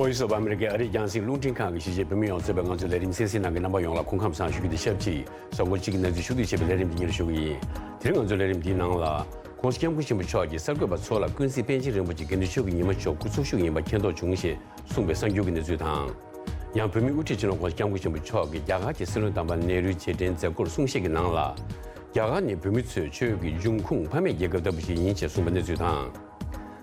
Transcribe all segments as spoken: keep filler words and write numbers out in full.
བོད་སོག་པོ་ཨ་མི་རི་ཀའི་ཨ་རིའི་རྒྱང་སྲིང་རླུང་འཕྲིན་ཁང་གི་གཞིས་བྱེས་བོད་མི་ཡོངས་གཙོས་པའི་ང་ཚོའི་ལས་རིམ་གསན་གཟིགས་གནང་མཁན་རྣམ་པ་ཡོངས་ལ་སྐུ་ཁམས་བཟང་ཞུ་རྒྱུ་དང་ཆབས་ཅིག་གཟའ་འཁོར་གཅིག་གི་གནས་ཚུལ་ཕྱོགས་བསྡུས་བྱས་པའི་ལས་རིམ་འདི་སྙན་སྒྲོན་ཞུ་གི་ཡིན། དེ་རིང་ང་ཚོའི་ལས་རིམ་འདིའི་ནང་ལ། ྋགོང་ས་ྋསྐྱབས་མགོན་ཆེན་པོ་མཆོག་གིས་གསར་འགོད་པ་ཚོ་ལ་ཀུན་གཟིགས་པཎ་ཆེན་རིན་པོ་ཆེ་དགེ་འདུན་ཆོས་ཀྱི་ཉི་མ་མཆོག་སྐུ་འཚོ་བཞུགས་ཡིན་པ་མཁྱེན་རྟོགས་བྱུང་ཞེས་གསུངས་པའི་གསར་འགྱུར་གྱི་གནས་ཚུལ་དང་། ཡང་བོད་མིའི་དབུ་ཁྲིད་སྤྱི་ནོར་ྋགོང་ས་ྋསྐྱབས་མགོན་ཆེན་པོ་མཆོག་གིས་རྒྱ་གར་གྱི་སྲིད་བློན་དམ་པ་ནེ་རུའི་རྗེས་དྲན་མཛད་སྒོར་གསུང་བཤད་ཀྱི་ནང་ལ། རྒྱ་གར་ནི་བོད་མི་ཚོའི་ཆོས་ཀྱི་འབྱུང་ཁུངས་ཕ་མེས་རྒྱལ་ཁབ་ལྟ་བུ་ཞིག་ཡིན་ཞེས་གསུངས་པའི་གནས་ཚུལ་དང་།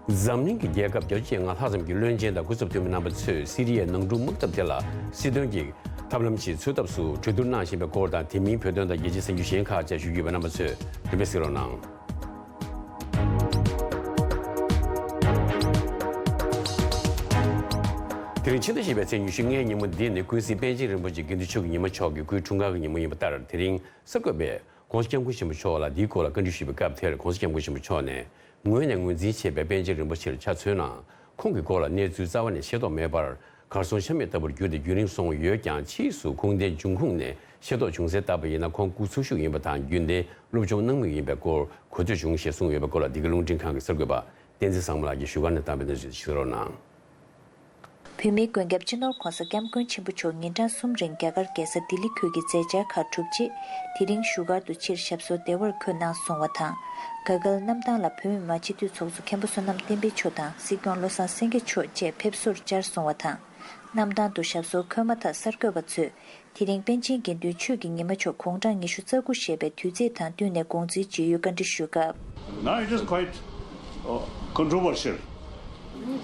འཛམ་གླིང་གི་རྒྱལ་ཁབ་བརྒྱད་ཅུ་གྱ་ལྔ་ལྷག་ཙམ་གྱི་བློན་ཆེན་དང་སྐུ་ཚབ་འཐུས་མི་རྣམ་པ་ཚོས་སི་རི་ཡའི་ནང་འཁྲུག་དམག་འཐབ་དེ་ལ་སྲིད་དོན་གྱི་ཐབས་ལམ་ཞིག་འཚོལ་ཐབས་སུ་གྲོས་བསྡུར་གནང་བཞིན་པའི་སྐོར་དང་། དེ་མིན་བོད་དོན་དང་རྒྱལ་སྤྱིའི་གསར་འགྱུར་གཞན་ཁག་བཅས་ཞུ་རྒྱུ་ཡོད་པའི་རྣམ་པ་ཚོས་རིམ་པས་གཟིགས་རོགས་གནང་། དེ་རིང་ཕྱི་ཟླ་བཞི་པའི་ཚེས་ཉི་ཤུ་ལྔའི་ཉིན་མོ་འདི་ནི་ཀུན་གཟིགས་པཎ་ཆེན་རིན་པོ་ཆེ་དགེ་འདུན་ཆོས་ཀྱི་ཉི་མ་མཆོག་གི་སྐུའི་འཁྲུངས་སྐར་གྱི་ཉིན་མོ་ཡིན་པ་ལྟར། དེ་རིང་གསར་འགོད་པས་ྋགོང་ས་ྋསྐྱབས་མགོན་ཆེན་པོ་མཆོག་ལ་འདིའི་སྐོར་ལ་བཀའ་འདྲི་ཞུས་པའི་སྐབས་དེར། ྋགོང་ས་ྋསྐྱབས་མགོན་ཆེན་པོ་མཆོག་ནས། ངོས་ནས་ངོས་འཛིན་བྱས་པའི་པཎ་ཆེན་རིན་པོ་ཆེར་ཆ་མཚོན་ན། ཁོང་གི་སྐོར་ལ་གནས་ཚུལ་རྩ་བ་ནས་ཤེས་རྟོགས་མེད་པར། གར་སོང་ཆ་མེད་ལྟ་བུར་གྱུར་ཏེ་རྒྱུན་རིང་སོང་ཡོད་ཀྱང་། ཕྱིས་སུ་ཁུངས་ལྡན་འབྱུང་ཁུངས་ནས་ཤེས་རྟོགས་བྱུང་གསལ་ལྟར་ཡིན་ན། ཁོང་སྐུ་འཚོ་བཞུགས་ཡིན་པ་དང་། རྒྱུན་ལྡན་སློབ་སྦྱོང་གནང་མུས་ཡིན་པའི་སྐོར་གོ་ཐོས་བྱུང་ཞེས་གསུངས་ཡོད་པའི་སྐོར་ལ། འདི་ག་རླུང་འཕྲིན་ཁང་གི་གསར་འགོད་པ་བསྟན་འཛིན་བཟང་མོ་ལགས་ཀྱིས་བཞུགས་སྒར་ནས་བཏང་བའི་གནས་ཚུལ་ཞིག་གཟིགས་རོགས་གནང་། བོད་མིའི་མགོན་སྐྱབས་སྤྱི་ནོར་ྋགོང་ས་ྋསྐྱབས་མགོན་ཆེན་པོ་མཆོག་ཉིན་གྲངས་གསུམ་རིང་རྒྱ་གར་རྒྱལ་ས་ལྡི་ལི་ཁུལ་གྱི་མཛད་འཆར་ཁག་གྲུབ་རྗེས། དེ་རིང་བཞུགས་སྒར་དུ་ཕྱིར་ཞབས་སོར་བདེ་བར་འཁོད་གནང་སོང་བ་དང་། དགའ་སྐལ་གནམ་ཐང་ལ་བོད་མི་མང་སྤྱི་འཐུས་ཚོགས་གཙོ་མཁན་པོ་བསོད་ནམས་བསྟན་འཕེལ་མཆོག་དང་། སྲིད་སྐྱོང་བློ་བཟང་སེང་གེ་མཆོག་བཅས་ཕེབས་བསུར་བཅར་སོང་བ་དང་། གནམ་ཐང་དུ་ཞབས་སོར་འཁོད་མ་ཐག་གསར་འགོད་པ་ཚོས། དེ་རིང་པཎ་ཆེན་དགེ་འདུན་ཆོས་ཀྱི་ཉི་མ་མཆོག་དགུང་གྲངས་ཉི་ཤུ་རྩ་དགུ་བཞེས་པའི་དུས་ཚིགས་དང་བསྟུན་ནས་དགོངས་ཚུལ་ཇི་ཡོད་བཀའ་འདྲི་ཞུས་སྐབས། Now it is quite uh, controversial.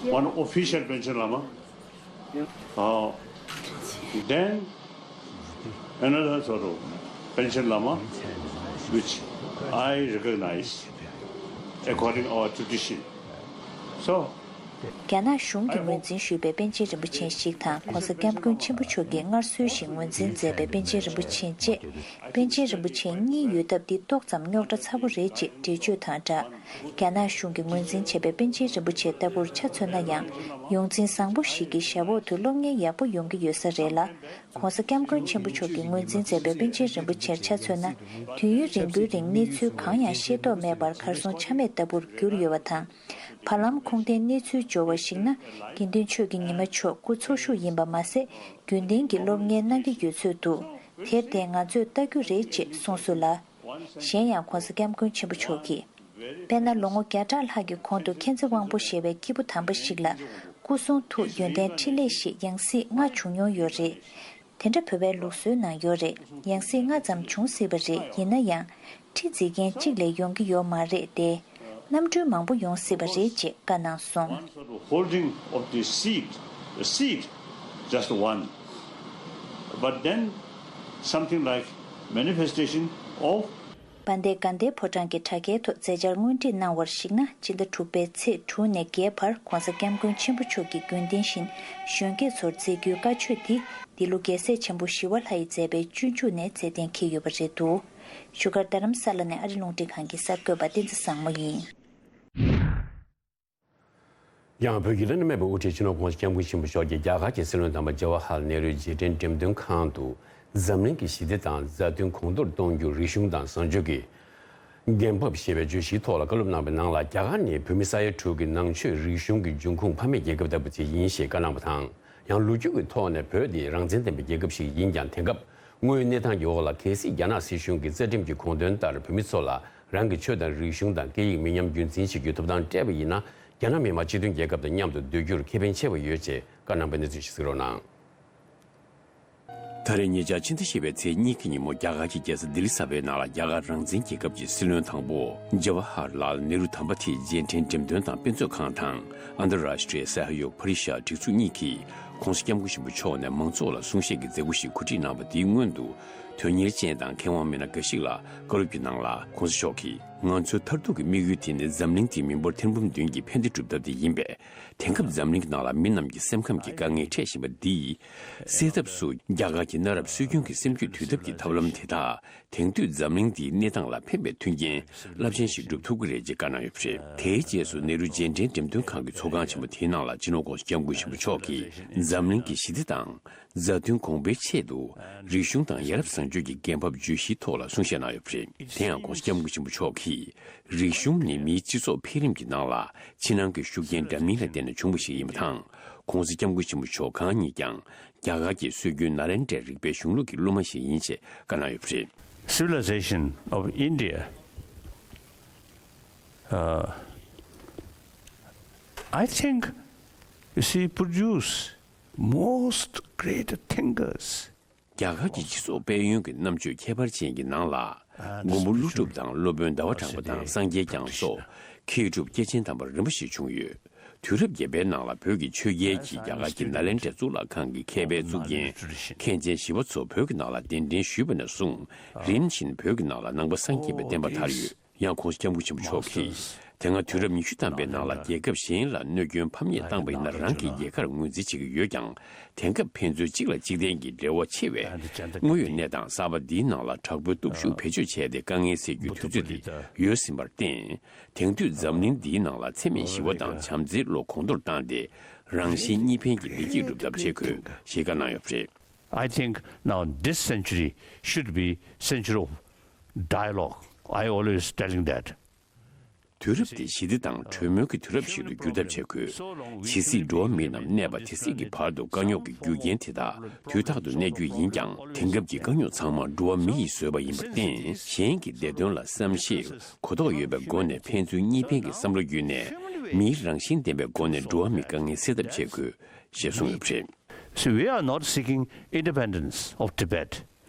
One official Panchen Lama, uh, then another sort of Panchen Lama, which I recognize according our tradition. So, རྒྱ་ནག་གཞུང་གིས་ངོས་འཛིན་ཞུས་པའི་པཎ་ཆེན་རིན་པོ་ཆེ་ཞིག་དང་། ྋགོང་ས་ྋསྐྱབས་མགོན་ཆེན་པོ་མཆོག་གིས་སྔར་སྲོལ་བཞིན་ངོས་འཛིན་མཛད་པའི་པཎ་ཆེན་རིན་པོ་ཆེ་བཅས། པཎ་ཆེན་རིན་པོ་ཆེ་གཉིས་ཡོད་སྟབས། འདི་ཏོག་ཙམ་རྙོག་དྲ་ཚ་པོ་རེད་ཅེས་འགྲེལ་བརྗོད་དང་སྦྲགས། རྒྱ་ནག་གཞུང་གིས་ངོས་འཛིན་བྱས་པའི་པཎ་ཆེན་རིན་པོ་ཆེ་ལྟ་བུར་ཆ་མཚོན་ན་ཡང་། ཡོངས་འཛིན་བཟང་པོ་ཞིག་གི་ཞབས་འོག་ཏུ་སློབ་གཉེར་ཡག་པོ་ཡོང་གི་ཡོད་ས་རེད་ལ། ྋགོང་ས་ྋསྐྱབས་མགོན་ཆེན་པོ་མཆོག་གིས་ངོས་འཛིན་མཛད་པའི་པཎ་ཆེན་རིན་པོ་ཆེར་ཆ་མཚོན་ན། དུས་ཡུན་རིང་པོའི་རིང་གནས་ཚུལ་གང་ཡང་ཤེས་རྟོགས་མེད་པར་གར་སོང་ཆ་མེད་ལྟ་བུར་གྱུར་ཡོད་པ་དང་། བར་ལམ་ཁུངས་ལྡན་གནས་ཚུལ་འབྱོར་བར་གཞིགས་ན། དགེ་འདུན་ཆོས་ཀྱི་ཉི་མ་མཆོག་སྐུ་འཚོ་བཞུགས་ཡིན་པ་མ་ཟད། རྒྱུན་ལྡན་གྱི་སློབ་གཉེར་གནང་གི་ཡོད་ཚོད་འདུག་དེར་བརྟེན་ང་ཚོས་ལྟ་རྒྱུ་རེད་ཅེས་གསུངས་སོང་ལ། གཞན་ཡང་ྋགོང་ས་ྋསྐྱབས་མགོན་ཆེན་པོ་མཆོག་གིས། དཔེར་ན། ལོ་ངོ་བརྒྱ་ཕྲག་ལྷག་གི་གོང་དུ་མཁྱེན་བརྩེ་དབང་པོ་ཞེས་པའི་སྐྱེས་བུ་དམ་པ་ཞིག་ལ། སྐུ་གསུང་ཐུགས་ཡོན་ཏན་ཕྲིན་ལས་ཞེས་ཡང་སྲིད་ལྔ་བྱུང་མྱོང་ཡོད་རེད། དེ་འདྲ་བོད་པའི་ལུགས་སྲོལ་ནང་ཡོད་རེད། ཡང་སྲིད་ལྔ་ཙམ་བྱུང་སྲིད་པ་རེད། ཡིན་ན་ཡང་། ཁྲི་འཛིན་མཁན་གཅིག་ལས་ཡོང་གི་ཡོད་མ་རེད་དེ། གནམ་གྲུ་མང་པོ་ཡོང་སྲིད་པ་རེད་ཅེས་བཀའ་གནང་སོང་། One sort of holding of the seat, the seat, just one. But then something like manifestation of བན་དེ་དགའ་ལྡན་ཕོ་བྲང་གི་དྲ་རྒྱའི་ཐོག་མཛད་འཆར་དངོས་བྲིས་གནང་བར་གཞིགས་ན། སྤྱི་ཟླ་དྲུག་པའི་ཚེས་དྲུག་ནས་བརྒྱད་བར་ྋགོང་ས་ྋསྐྱབས་མགོན་ཆེན་པོ་མཆོག་གིས་རྒྱུན་ལྡན་བཞིན་གཞོན་སྐྱེས་ཚོར་མཛད་རྒྱུའི་བཀའ་ཆོས་འདི། འདི་ལོ་རྒྱལ་སྲས་ཆེན་པོ་ཞི་བ་ལྷ་ཡིས་མཛད་པའི་སྤྱོད་འཇུག་ནས་མཛད་གཏན་འཁེལ་ཡོད་པ་རེད་འདུག་བཞུགས་སྒར་རྡ་རམ་ས་ལ་ནས་ཨ་རི་རླུང་འཕྲིན་ཁང་གི་གསར་འགོད་པ་བསྟན་འཛིན་བཟང་མོ་ཡིན། ཡང་བོད་ཀྱི་བླ་ན་མེད་པའི་དབུ་ཁྲིད་སྤྱི་ནོར་ྋགོང་ས་ྋསྐྱབས་མགོན་ཆེན་པོ་མཆོག་གིས་རྒྱ་གར་གྱི་སྲིད་བློན་དམ་པ་ཇ་ཝ་ཧར་ནེ་རུའི་རྗེས་དྲན་འགྲེམས་སྟོན་ཁང་དུ། འཛམ་གླིང་གི་ཞི་བདེ་དང་མཛའ་མཐུན་གོང་མཐོར་གཏོང་རྒྱུར་རིག་གཞུང་དང་བཟང་སྤྱོད་ཀྱི་འགན་བབ་ཞེས་པའི་བརྗོད་གཞིའི་ཐོག་ལ་བཀའ་སློབ་གནང་བའི་ནང་ལ། རྒྱ་གར་ནི་བོད་མི་ས་ཡ་དྲུག་གི་ནང་ཆོས་རིག་གཞུང་གི་འབྱུང་ཁུངས་ཕ་མེས་རྒྱལ་ཁབ་ལྟ་བུ་ཅིག་ཡིན་ཞེས་བཀའ་གནང་བ་དང་། ཡང་ལོ་རྒྱུས་ཀྱི་ཐོག་ནས་བོད་འདི་རང་བཙན་ལྡན་པའི་རྒྱལ་ཁབ་ཞིག་ཡིན་ཀྱང་། དེང་སྐབས་དངོས་ཡོད་གནས་སྟངས་ཀྱི་འོག་ལ། གལ་སྲིད་རྒྱ་ནག་སྲིད་གཞུང་གི་རྩ་ཁྲིམས་ཀྱི་དགོངས་དོན་ལྟར་བོད་མི་ཚོ་ལ་རང་གི་ཆོས་དང་རིག་གཞུང་དང་སྐད་ཡིག་མི་ཉམས་རྒྱུན་འཛིན་བྱེད་རྒྱུའི་ཐོབ་ཐང་སྤྲད་པ་ཡིན་ན། རྒྱ་ནག་མི་དམངས་སྤྱི་མཐུན་རྒྱལ་ཁབ་དང་མཉམ་དུ་སྡོད་རྒྱུར་ཁེ་ཕན་ཆེ་བ་ཡོད་ཅེས་བཀའ་གནང་བའི་གནས་ཚུལ་ཞིག་གཟིགས་རོགས་གནང་། ད་རེས་ཉེ་ཆར་ཕྱི་ཟླ་བཞི་པའི་ཚེས་གཉིས་ཀྱི་ཉིན་མོ། རྒྱ་གར་གྱི་རྒྱལ་ས་ལྡི་ལི་གསར་པའི་ནང་ལ། རྒྱ་གར་རང་བཙན་རྒྱལ་ཁབ་ཀྱི་སྲིད་བློན་དང་པོ་ཇ་ཝ་ཧར་ལཱལ་ནེ་རུ་དམ་པ་དེའི་རྗེས་དྲན་འགྲེམས་སྟོན་དང་དཔེ་མཛོད་ཁང་དང་། ཨན་དར་རཱ་ཤི་ཏྲི་ཡ་སཱ་ཧ་ཡོག་ཕ་རི་ཤ་སྒྲིག་འཛུགས་གཉིས་ཀྱིས་ྋགོང་ས་ྋསྐྱབས་མགོན་ཆེན་པོ་མཆོག་ནས་མང་ཚོགས་ལ་གསུང་བཤད་ཀྱི་མཛད་སྒོ་ཞིག་གོ་སྒྲིག་གནང་བ། དེའི་སྔོན་དུ་དོན་གཉེར་ཅན་དང་མཁས་དབང་མི་སྣ་འགའ་ཞིག་ལ་བཀའ་སློབ་ཀྱི་ནང་ལ། ྋགོང་ས་མཆོག་གིས། ང་ཚོའི་མཐར་ཐུག་གི་དམིགས་ཡུལ་དེ་ནི་འཛམ་གླིང་འདིའི་མི་འབོར་ཐེར་འབུམ་བདུན་གྱི་ཕན་བདེ་སྒྲུབ་ཐབས་དེ་ཡིན་པས། དེང་སྐབས་འཛམ་གླིང་གི་ནང་ལ་མི་རྣམས་ཀྱི་སེམས་ཁམས་ཀྱི་དཀའ་ངལ་འཕྲད་བཞིན་པ་འདི་སེལ་ཐབས་སུ། རྒྱ་གར་གྱི་གནའ་རབས་སྲོལ་རྒྱུན་གྱི་སེམས་རྒྱུད་དུལ་ཐབས་ཀྱི་ཐབས་ལམ་དེ་དག་དེང་དུས་འཛམ་གླིང་འདིའི་གནས་སྟངས་ལ་ཕན་པའི་མཐུན་རྐྱེན་རླབས་ཆེན་ཞིག་སྒྲུབ་ཐུབ་ཀྱི་རེད་ཅེས་བཀའ་གནང་ཡོད་པ་རེད། དེའི་རྗེས་སུ་ནེ་རུ་རྗེས་དྲན་འགྲེམས་སྟོན་ཁང་གི་ཚོགས་ཁང་ཆེན་པོ་དེའི་ནང་ལ། སྤྱི་ནོར་ྋགོང་ས་ྋསྐྱབས་མགོན་ཆེན་པོ་མཆོག་གིས་འཛམ་གླིང་གི་ཞི་བདེ་དང་མཛའ་མཐུན་གོང་འཕེལ་ཆེད་དུ། རིག་གཞུང་དང་ཡ་རབས་བཟང་སྤྱོད་ཀྱི་འགན་བབ་བརྗོད་གཞིའི་ཐོག་ལ་གསུང་བཤད་གནང་ཡོད་པ་རེད། དེ་ཡང་ྋགོང་ས་ྋསྐྱབས་མགོན་ཆེན་པོ་མཆོག་གིས། རིག་གཞུང་ནི་མིའི་སྤྱི་ཚོགས་འཕེལ་རིམ་གྱི་ནང་ལ་ཕྱི་ནང་གི་ཤུགས་རྐྱེན་འདྲ་མིན་ལ་བརྟེན་ནས་བྱུང་བ་ཞིག་ཡིན་པ་དང་། ༸གོང་ས་༸སྐྱབས་མགོན་ཆེན་པོ་མཆོག་གང་ཉིད་ཀྱང་རྒྱ་གར་གྱི་སྲོལ་རྒྱུན་ནཱ་ལེནྡྲའི་རིག་པའི་གཞུང་ལུགས་ཀྱི་སློབ་མ་ཞིག་ཡིན་ཅེས་བཀའ་གནང་ཡོད་པ་རེད། Civilization of India, uh, I think, you see, produce most great thinkers. རྒྱ་གར་གྱི་སྤྱི་ཚོགས་དཔལ་ཡོན་གྱི་རྣམ་དཔྱོད་ཁྱད་པར་ཅན་གྱི་ནང་ལ། མགོན་པོ་ཀླུ་སྒྲུབ་དང་སློབ་དཔོན་ཟླ་བ་གྲགས་པ་དང་སངས་རྒྱས་བསྐྱངས་སོགས་མཁས་གྲུབ་སྐྱེས་ཆེན་དམ་པ་རིམ་པ་ཞིག་བྱུང་ཡོད། དུས་རབས་བརྒྱད་པའི་ནང་ལ་བོད་ཀྱི་ཆོས་རྒྱལ་གྱིས་རྒྱ་གར་གྱི་ནཱ་ལེནྡྲའི་གཙུག་ལག་ཁང་གི་མཁས་པའི་གཙུག་རྒྱན་མཁན་ཆེན་ཞི་བ་འཚོ་བོད་ཀྱི་ནང་ལ་གདན་འདྲེན་ཞུས་པ་ནས་བཟུང་རིམ་བཞིན་བོད་ཀྱི་ནང་ལ་ནང་པ་སངས་རྒྱས་པའི་བསྟན་པ་དར་ཡོད། ཡང་༸གོང་ས་༸སྐྱབས་མགོན་ཆེན་པོ་མཆོག་གིས་དེ་སྔ་དུས་རབས་ཉི་ཤུ་ཐམ་པའི་ནང་ལ་རྒྱལ་ཁབ་གཞན་ལ་གནོད་སྐྱོན་ཕམ་ཉེས་བཏང་པ་ཡིན་ན་རང་གི་རྒྱལ་ཁར་ངོས་འཛིན་བྱེད་ཀྱི་ཡོད་ཀྱང་། དེང་སྐབས་ཕན་ཚུན་གཅིག་ལ་གཅིག་བརྟེན་གྱི་འབྲེལ་བ་ཆེ་བས། དངོས་ཡོད་གནས་སྟངས་གསར་པ་འདིའི་ནང་ལ་དྲག་པོའི་སྟོབས་ཤུགས་བེད་སྤྱོད་བྱས་ཏེ་དཀའ་ངལ་སེལ་རྒྱུའི་དུས་ཚོད་དེ་ཡོལ་ཟིན་པར་བརྟེན། དེང་དུས་འཛམ་གླིང་འདིའི་ནང་ལ་འཚེ་མེད་ཞི་བ་དང་བྱམས་བརྩེའི་བློ་གོང་མཐོར་བཏང་སྟེ། རང་གཞན་གཉིས་ཕན་གྱི་བདེ་སྐྱིད་སྒྲུབ་ཐབས་བྱེད་དགོས་ཞེས་བཀའ་གནང་ཡོད་པ་རེད། I think now this century should be century of dialogue. I always telling that. དུས་རབས་དེ་ཞི་བདེ་དང་གྲོས་མོལ་གྱི་དུས་རབས་ཤིག་ཏུ་འགྱུར་ཐབས་བྱེད་དགོས། ཇི་སྲིད་འགྲོ་བ་མི་རྣམས་གནས་པ་དེ་སྲིད་ཀྱི་བར་དུ་དཀའ་རྙོག་གི་རྒྱུ་རྐྱེན་དེ་དག་དུས་ཐོག་ཏུ་གནས་རྒྱུ་ཡིན་ཀྱང་། དེང་སྐབས་ཀྱི་དཀའ་རྙོག་ཚང་མ་འགྲོ་བ་མི་ཡིས་བཟོས་པ་ཡིན་པར་བརྟེན། གཞན་གྱི་བདེ་དོན་ལ་བསམ་ཤེས་གོ་རྟོགས་ཡོད་པའི་སྒོ་ནས་ཕན་ཚུན་གཉིས་ཕན་གྱི་བསམ་བློ་བརྒྱུད་ནས་མིའི་རང་བཞིན་ལྡན་པའི་སྒོ་ནས་འགྲོ་བ་མིའི་དཀའ་ངལ་སེལ་ཐབས་བྱེད་དགོས་ཞེས་གསུངས་ཡོད་པ་རེད། See, we are not seeking independence of Tibet.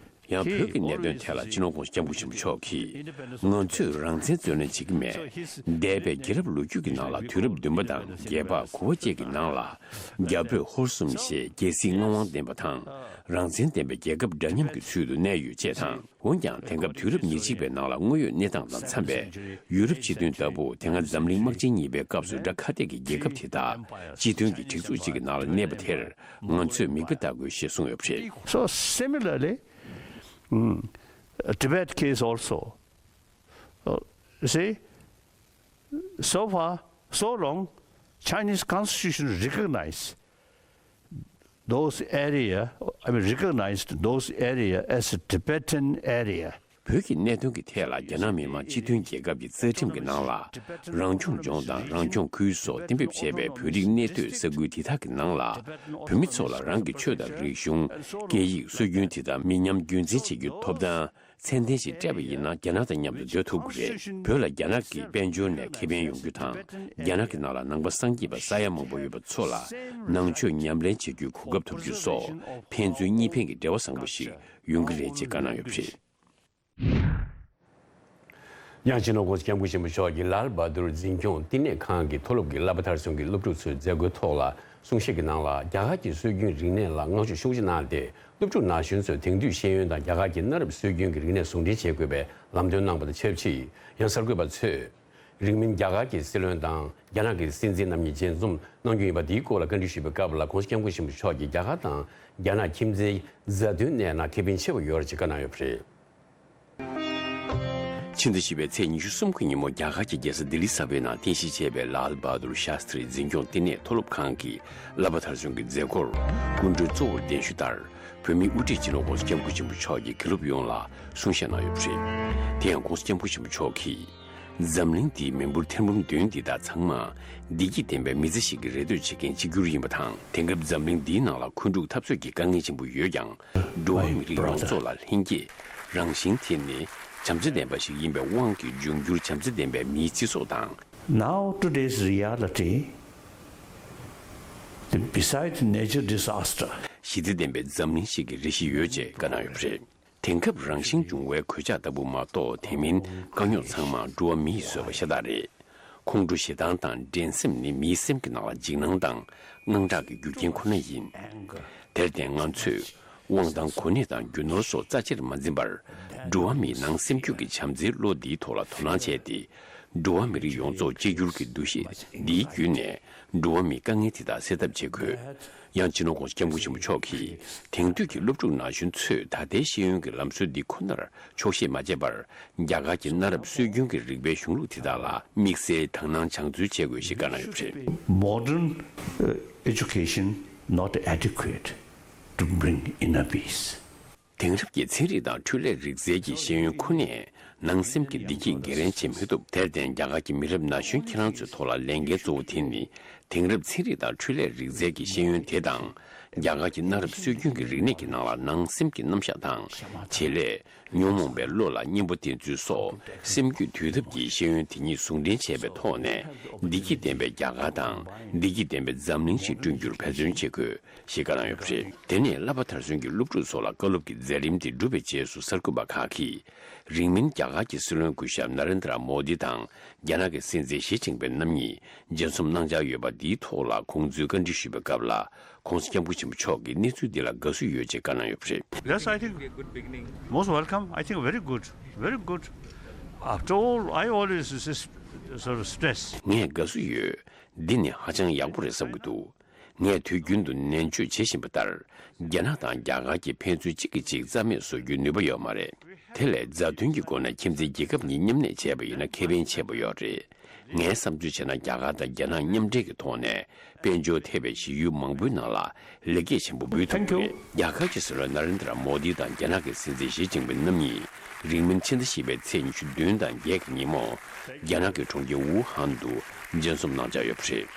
ཡང་བོད་ཀྱི་གནད་དོན་ཐད་ལ་སྤྱི་ནོར་༸གོང་ས་༸སྐྱབས་མགོན་ཆེན་པོ་མཆོག་གིས། ང་ཚོས་རང་བཙན་རྩོད་ལེན་བྱེད་ཀྱི་མེད། འདས་པའི་རྒྱལ་རབས་ལོ་རྒྱུས་ཀྱི་ནང་ལ་དུས་རབས་བདུན་པ་དང་བརྒྱད་པ་གོ་བ་བཅས་ཀྱི་ནང་ལ། རྒྱ་བོད་ཧོར་གསུམ་ཞེས་རྒྱལ་སྲིད་མངའ་དབང་ལྡན་པ་དང་། རང་བཙན་ལྡན་པའི་རྒྱལ་ཁབ་འདྲ་མཉམ་གྱི་ཚུལ་དུ་གནས་ཡོད་ཅེས་དང་། འོན་ཀྱང་། དེང་སྐབས་དུས་རབས་ཉེར་གཅིག་པའི་ནང་ལ་དངོས་ཡོད་གནས་སྟངས་དང་འཚམས་པའི་ཡུ་རོབ་སྤྱི་མཐུན་ལྟ་བུ། དེ་སྔ་འཛམ་གླིང་དམག་ཆེན་གཉིས་པའི་སྐབས་སུ་དགྲ་ཁ་གཏད་ཀྱི་རྒྱལ་ཁབ་དེ་དག་སྤྱི་མཐུན་གྱི་སྒྲིག་འཛུགས་གཅིག་གི་ནང་ལ་གནས་པ་དེར་ང་ཚོས་མིག་དཔེ་ལྟ་དགོས་ཞེས་གསུངས་ཡོད་པ་རེད། So similarly, mm, Tibet case also, uh, see, so far, so long, Chinese constitution recognize those area, I mean, recognized those area as a Tibetan area. བོད་ཀྱི་གནད་དོན་གྱི་ཐད་ལ་རྒྱ་ནག་མི་དམངས་སྤྱི་མཐུན་རྒྱལ་ཁབ་ཀྱི་རྩ་ཁྲིམས་ཀྱི་ནང་ལ་རང་སྐྱོང་ལྗོངས་དང་རང་སྐྱོང་ཁུལ་སོགས་གཏན་འབེབས་བྱས་པའི་བོད་རིགས་གནས་སྡོད་ས་ཁུལ་དེ་དག་གི་ནང་ལ་བོད་མི་ཚོ་ལ་རང་གི་ཆོས་དང་རིག་གཞུང་། སྐད་ཡིག་སྲོལ་རྒྱུན་དེ་དག་མི་ཉམས་རྒྱུན་འཛིན་བྱེད་རྒྱུའི་ཐོབ་ཐང་། ཚད་ལྡན་ཞིག་སྤྲད་པ་ཡིན་ན་རྒྱ་ནག་དང་མཉམ་དུ་སྡོད་ཐུབ་ཀྱི་རེད། བོད་ལ་རྒྱ་ནག་གི་དཔལ་འབྱོར་ནས་ཁེ་ཕན་ཡོང་རྒྱུ་དང་། རྒྱ་ནག་གི་ནང་ལ་ནང་པ་སངས་རྒྱས་པ་ས་ཡ་མང་པོ་ཡོད་པ་ཚོ་ལ་ནང་ཆོས་ཉམས་ལེན་བྱེད་རྒྱུའི་གོ་སྐབས་ཐོབ་རྒྱུ་སོགས་ཕན་ཚུན་གཉིས་ཕན་གྱི་འབྲེལ་བ་བཟང་པོ་ཞིག་ཡོང་གི་རེད་ཅེས་བཀའ་གནང་ཡོད་པ་རེད། ཡང་སྤྱི་ནོར་༸གོང་ས་༸སྐྱབས་མགོན་ཆེན་པོ་མཆོག་གིས་ལཱལ་བྷ་དུར་འཛིན་སྐྱོང་བསྟི་གནས་ཁང་གི་མཐོ་སློབ་ཀྱི་བསླབ་པ་མཐར་སོན་གྱི་སློབ་ཕྲུག་ཚོའི་མཛད་སྒོའི་ཐོག་ལ་གསུང་བཤད་ཀྱི་ནང་ལ། རྒྱ་གར་གྱི་སྲོལ་རྒྱུན་རིག་གནས་ལ་བསྔགས་བརྗོད་ཤུགས་ཆེ་གནང་སྟེ། སློབ་ཕྲུག་ན་གཞོན་ཚོས་དེང་དུས་ཤེས་ཡོན་དང་རྒྱ་གར་གྱི་གནའ་རབས་སྲོལ་རྒྱུན་གྱི་རིག་གནས་ཟུང་འབྲེལ་བྱེད་དགོས་པའི་ལམ་སྟོན་གནང་པ་དང་ཆབས་ཅིག་ཡང་གསར་འགོད་པ་ཚོས་རིང་མིན་རྒྱ་གར་གྱི་སྲིད་བློན་དང་རྒྱ་ནག་གི་སྲིད་འཛིན་རྣམ་གཉིས་མཇལ་འཛོམས་གནང་རྒྱུ་ཡིན་པ་འདིའི་སྐོར་ལ་བཀའ་འདྲི་ཞུས་པའི་སྐབས་ལ། ༸གོང་ས་༸སྐྱབས་མགོན་ཆེན་པོ་མཆོག་གིས་རྒྱ་གར་དང་རྒྱ་ནག་ཁྱིམ་མཚེས་མཛའ་མཐུན་གནས་ན་ཁེ་ཕན་ཆེ་བ་ཡོད་རེད་ཅེས་བཀའ་གནང་ཡོད་པ་རེད། ཕྱི་ཟླ་བཞི་པའི་ཚེས་ཉི་ཤུ་གསུམ་གི་ཉིན་མོ་རྒྱ་གར་གྱི་རྒྱལ་ས་ལྡི་ལི་གསར་པའི་ནང་རྟེན་གཞི་བྱས་པའི་ལཱལ་བྷ་དུར་ཤཱསྟྲི་འཛིན་སྐྱོང་བསྟི་གནས་མཐོ་སློབ་ཁང་གི་བསླབ་པ་མཐར་སོན་གྱི་མཛད་སྒོར་སྐུ་མགྲོན་གཙོ་བོར་གདན་ཞུ་ལྟར། བོད་མིའི་དབུ་ཁྲིད་སྤྱི་ནོར་༸གོང་ས་༸སྐྱབས་མགོན་ཆེན་པོ་མཆོག་གིས་དགེ་སློབ་ཡོངས་ལ་གསུང་བཤད་གནང་ཡོད་པ་རེད། དེ་ཡང་༸གོང་ས་༸སྐྱབས་མགོན་ཆེན་པོ་མཆོག་གིས། འཛམ་གླིང་འདིའི་མི་འབོར་ཐེར་འབུམ་བདུན་འདི་དག་ཚང་མ་བདེ་སྐྱིད་ལྡན་པའི་མི་ཚེ་ཞིག་གི་རེ་འདོད་བྱེད་མཁན་གཅིག་གྱུར་ཡིན་པ་དང་། དེང་སྐབས་འཛམ་གླིང་འདིའི་ནང་ལ་འཁོན་འཁྲུག་འཐབ་རྩོད་ཀྱི་དཀའ་ངལ་ཆེན་པོ་ཡོད་ཀྱང་། འགྲོ་བ་མི་རིགས་ཡོངས་རྫོགས་ལ་ལྷན་སྐྱེས་རང་བཞིན་དེ་ནི་བྱམས་བརྩེ་ལྡན་པ་ཞིག་ཡིན་པའི་དབང་གིས། འབྱུང་འགྱུར་བྱམས་བརྩེ་ལྡན་པའི་མིའི་སྤྱི་ཚོགས་དང་། Now today's reality, the, besides nature disaster, ཞི་བདེ་ལྡན་པའི་འཛམ་གླིང་ཞིག་གི་རེ་ཞིག་ཡོད་ཅེས་བཀའ་གནང་ཡོད་པ་རེད། དེང་སྐབས་རང་བཞིན་འབྱུང་བའི་གོད་ཆག་ལྟ་བུ་མ་གཏོགས། དེ་མིན་དཀའ་རྙོག་ཚང་མ་འགྲོ་བ་མི་ཡིས་བཟོས་པ་ཤ་སྟག་རེད། ཁོང་ཁྲོ་ཞེ་སྡང་དང་འགྲན་སེམས་ནི་མིའི་སེམས་ཀྱི་ནང་ལ་འཇིགས་སྣང་དང་དངངས་སྐྲག་གི་རྒྱུ་རྐྱེན་ཁོ་ན་ཡིན། དེར་བརྟེན་ང་ཚོས་དབང་ཐང་གོ་གནས་དང་རྒྱུ་ནོར་སོགས་རྩ་ཆེར་མ་འཛིན་པར། འགྲོ་བ་མིའི་ནང་སེམས་རྒྱུད་ཀྱི་བྱམས་བརྩེའི་བློ་འདིའི་ཐོག་ལ་དོ་སྣང་བྱས་ཏེ། འགྲོ་བ་མི་རིགས་ཡོངས་རྫོགས་གཅིག་གྱུར་གྱི་འདུ་ཤེས་འདིའི་བརྒྱུད་ནས། འགྲོ་བ་མིའི་དཀའ་ངལ་དེ་དག་སེལ་ཐབས་བྱེད་དགོས། ཡང་སྤྱི་ནོར་༸གོང་ས་༸སྐྱབས་མགོན་ཆེན་པོ་མཆོག་གིས། དེང་དུས་ཀྱི་སློབ་ཕྲུག་ན་གཞོན་ཚོས་ད་ལྟའི་ཤེས་ཡོན་གྱི་ལམ་སྲོལ་འདི་ཁོ་ནར་ཆོག་ཤེས་མ་བྱས་པར། རྒྱ་གར་གྱི་གནའ་རབས་སྲོལ་རྒྱུན་གྱི་རིག་པའི་གཞུང་ལུགས་དེ་དག་ལ་དམིགས་བསལ་དག་སྣང་སྦྱང་བརྩོན་བྱེད་དགོས་ཞེས་བཀའ་གནང་ཡོད་པ་རེད། Modern, uh, education not adequate to bring inner peace. དེང་རབས་ཀྱི་ཚན་རིག་དང་འཕྲུལ་ལས་རིག་རྩལ་གྱི་ཤེས་ཡོན་ཁོ་ནས་ནང་སེམས་ཀྱི་བདེ་སྐྱིད་འགན་ལེན་བྱེད་མི་ཐུབ། དེར་བརྟེན་རྒྱ་གར་གྱི་མི་རབས་ན་གཞོན་ཁྱེད་རང་ཚོའི་ཐོག་ལ་ལས་འགན་གཙོ་བོ་དེ་ནི་དེང་རབས་ཚན་རིག་དང་འཕྲུལ་ལས་རིག་རྩལ་གྱི་ཤེས་ཡོན་དེ་དང་། རྒྱ་གར་གྱི་གནའ་རབས་སྲོལ་རྒྱུན་གྱི་རིག་གནས་ཀྱི་ནང་ལ་ནང་སེམས་ཀྱི་རྣམ་གཞག་དང་། བྱེད་ལས། ཉོན་མོངས་པའི་བློ་ལ་གཉེན་པོ་བསྟེན་ཚུལ་སོགས་སེམས་རྒྱུད་འདུལ་ཐབས་ཀྱི་ཤེས་ཡོན་དེ་ཉིད་ཟུང་འབྲེལ་བྱས་པའི་ཐོག་ནས། བདེ་སྐྱིད་ལྡན་པའི་རྒྱ་གར་དང་བདེ་སྐྱིད་ལྡན་པའི་འཛམ་གླིང་ཞིག་བསྐྲུན་རྒྱུར་འབད་བརྩོན་བྱེད་དགོས། ཞེས་བཀའ་གནང་ཡོད་པ་རེད། དེ་ནས་བསླབ་པ་མཐར་སོན་གྱི་སློབ་ཕྲུག་ཚོ་ལ་བཀའ་སློབ་ཀྱི་མཛད་རིམ་དེ་གྲུབ་པའི་རྗེས་སུ་གསར་འགོད་པ་ཁག་གིས། རིང་མིན་རྒྱ་གར་གྱི་སྲིད་བློན་སྐུ་ཞབས་ན་རེན་དྲ་མོ་དི་དང་རྒྱ་ནག་གི་སྲིད་འཛིན་ཞི་ཅིན་ཕིང་རྣམ་གཉིས་མཇལ་འཛོམས་གནང་འཆར་ཡོད་པ་འདིའི་ཐོག་ལ་ཁོང་ཚོས་བཀའ་འདྲི་ཞུས་པའི་སྐབས་ལ། ྋགོང་ས་ྋསྐྱབས་མགོན་ཆེན་པོ་མཆོག་གིས་གནས་ཚུལ་འདི་ལ་དགའ་བསུ་ཡོད་ཅེས་བཀའ་གནང་ཡོད་པ་རེད། Yes, I think most welcome. I think very good, very good. After all, I always s- s- sort of stress. ངས་དགའ་བསུ་ཡོད། འདི་ནི་ཧ་ཅང་ཡག་པོ་རེད་བསམ་གྱི་འདུག་ངས་དུས་རྒྱུན་དུ་ནན་བརྗོད་བྱེད་བཞིན་པ་ལྟར། རྒྱ་ནག་དང་རྒྱ་གར་གྱི་ཕན་ཚུན་གཅིག་གིས་གཅིག་རྩ་མེད་བཟོ་རྒྱུའི་ནུས་པ་ཡོད་མ་རེད། དེ་ལས་མཛའ་མཐུན་གྱི་སྒོ་ནས་ཁྱིམ་མཚེས་རྒྱལ་ཁབ་གཉིས་མཉམ་གནས་བྱས་པ་ཡིན་ན་ཁེ་ཕན་ཆེན་པོ་ཡོད་རེད། ངས་བསམ་ཚུལ་བྱས་ན། རྒྱ་གར་དང་རྒྱ་ནག་མཉམ་འབྲེལ་གྱི་ཐོག་ནས་དཔལ་འབྱོར་ཐེ་བའི་གཞི་ཡུལ་མང་པོའི་ནང་ལ་ལེགས་སྐྱེས་ཆེན་པོ་འབུལ་ཐུབ་ཀྱི་རེད། རྒྱ་གར་གྱི་སྲིད་བློན་ན་རེན་དྲ་མོ་དི་དང་རྒྱ་ནག་གི་སྲིད་འཛིན་ཞི་ཅིན་ཕིང་རྣམ་གཉིས་རིང་མིན་ཕྱི་ཟླ་བཞི་པའི་ཚེས་ཉི་ཤུ་བདུན་དང་བརྒྱད་ཀྱི་ཉིན་མོ། རྒྱ་ནག་གི་གྲོང་ཁྱེར་ཝུ་ཧན་དུ་མཇལ་འཛོམས་གནང་འཆར་ཡོད་པ་རེད།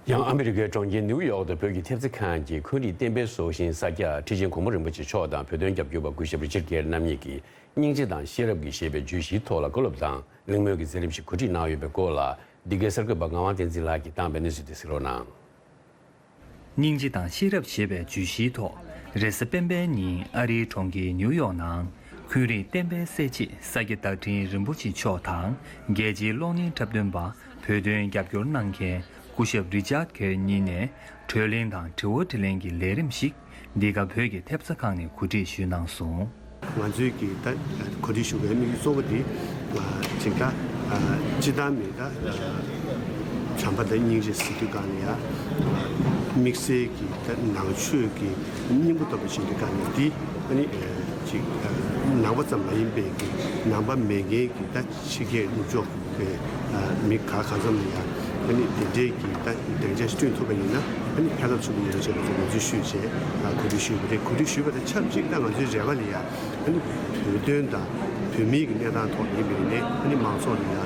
ཡང་ཨ་མི་རི་ཀའི་གྲོང་ཁྱེར་ནིའུ་ཡོག་ཏུ་བོད་ཀྱི་ཐེབས་རྩ་ཁང་གི་འཁོན་རིགས་བསྟན་པའི་སྲོག་ཤིང་ས་སྐྱ་ཁྲི་ཆེན་གོང་མ་རིན་པོ་ཆེ་མཆོག་དང་བོད་དོན་རྒྱབ་སྐྱོར་བ་སྐུ་ཞབས་རི་ཅར་གེར་རྣམ་གཉིས་ཀྱིས། སྙིང་རྗེ་དང་ཤེས་རབ་ཀྱི་ཞེས་པའི་བརྗོད་གཞིའི་ཐོག་ལ་བཀའ་སློབ་དང་གླེང་མོལ་གྱི་མཛད་རིམ་ཞིག་གོ་སྒྲིག་གནང་ཡོད་པའི་སྐོར་ལ། འདི་གའི་གསར་འགོད་པ་ངག་དབང་བསྟན་འཛིན་ལགས་ཀྱིས་བཏང་པའི་གནས་ཚུལ་དེ་གཟིགས་རོགས་གནང་། སྙིང་རྗེ་དང་ཤེས་རབ་ཞེས་པའི་བརྗོད་གཞིའི་ཐོག་རེས་གཟའ་སྤེན་པའི་ཉིན་ཨ་རིའི་གྲོང་ཁྱེར་ནིའུ་ཡོག་ནང་འཁོན་རིགས་བསྟན་པའི་གསལ་བྱེད་ས་སྐྱ་བརྡ་འཕྲིན་རིན་པོ་ཆེ་མཆོག་དང་རྒྱལ་སྤྱིའི་གློག་བརྙན་འཁྲབ་སྟོན་པ་བོད་དོན་རྒྱབ་སྐྱོར་གནང་མཁན་སྐུ་ཞབས་རི་ཅར་གེར་གཉིས་ནས་གྲོས་གླེང་དང་དྲི་བ་དྲིས་ལན་གྱི་ལས་རིམ་ཞིག་འདི་ག་བོད་ཀྱི་ཐེབས་རྩ་ཁང་ནས་གོ་སྒྲིག་ཞུས་གནང་སོང་། ང་ཚོའི་གི་ད་གོ་སྒྲིག་ཞུ་བའི་དམིགས་ཡུལ་གཙོ་བོ་དེ་ཅིག་ད་སྤྱི་བཏང་མི་ད་བྱམས་པ་དང་སྙིང་རྗེ་ཟེར་དུས་གང་ལ་ཡ་དམིགས་བསལ་གྱི་ད་ནང་ཆོས་ཀྱི་སྙིང་པོ་ལྟ་བུ་ཞིག་འདི་གང་ལ་དེ་ཨ་ནི་ཅིག་ནང་པ་ཙམ་མ་ཡིན་པའི་གི་ནང་པ་མེད་མཁན་གྱི་ད་ཕྱི་རྒྱལ་ནུབ་ཕྱོགས་ཀྱི་མི་ག་གང་འཚམ་ལ་ཡང་ཨ་ནི་དེ་འདྲའི་གི་ད་སྡིངས་ཆ་ཞིག་བསྐྲུན་ཐུབ་པ་ཡིན་ན་ཨ་ནི་ཕན་ཐོགས་ཆེན་པོ་ཡོད་པ་ཞེས་པ་ཚོ་ང་ཚོས་ཞུས་བྱས་གོ་སྒྲིག་ཞུས་པ་རེད། གོ་སྒྲིག་ཞུས་པ་དང་ཆབས་ཅིག་ད་ང་ཚོའི་རེ་བ་ལ་ཡང་ཨ་ནི་བོད་དོན་དང་བོད་མིའི་གི་གནས་སྟངས་ཐོག་ཡིན་པ་ཡིན་ནའི་ཨ་ནི་མང་ཚོགས་ལ་ཡང་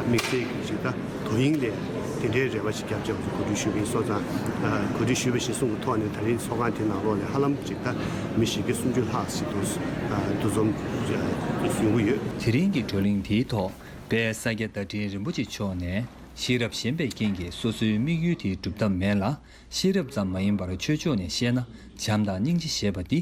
དམིགས་བསལ་གྱི་ཅིག་ད་དོ་དབྱིངས་ལས་དེ་འདྲའི་རེ་བ་ཞིག་བརྒྱབ་བྱས་ང་ཚོ་གོ་སྒྲིག་ཞུས་པ་ཡིན་སོང་ཙང་གོ་སྒྲིག་ཞུས་པ་ཞིག་གསུང་གི་ཐོག་ནས་ད་རེས་ཚོགས་ཁང་དེ་ནང་ལོགས་ལ་ཧ་ལམ་ཅིག་ད་མི་བཞི་བརྒྱ་སུམ་ཅུ་ལྷག་ཞིག་འདུ་འདུ་འཛོམས་ཡོང་གི་ཡོད། དེ་རིང་གི་བགྲོ་གླེང་དེའི་ཐོག་དཔལ་ས་སྐྱ་བརྡ་འཕྲིན་རིན་པོ་ཆེ་མཆོག་ནས་ཤེས་རབ་ཞན་པའི་རྐྱེན་གྱིས་སོ་སོའི་དམིགས་ཡུལ་དེ་སྒྲུབ་ཐབས་མེད་ལ། ཤེས་རབ་ཙམ་མ་ཡིན་པར་ཆོས་ཕྱོགས་ནས་བཤད་ན་བྱམས་དང་སྙིང་རྗེ་ཞེས་པ་འདི་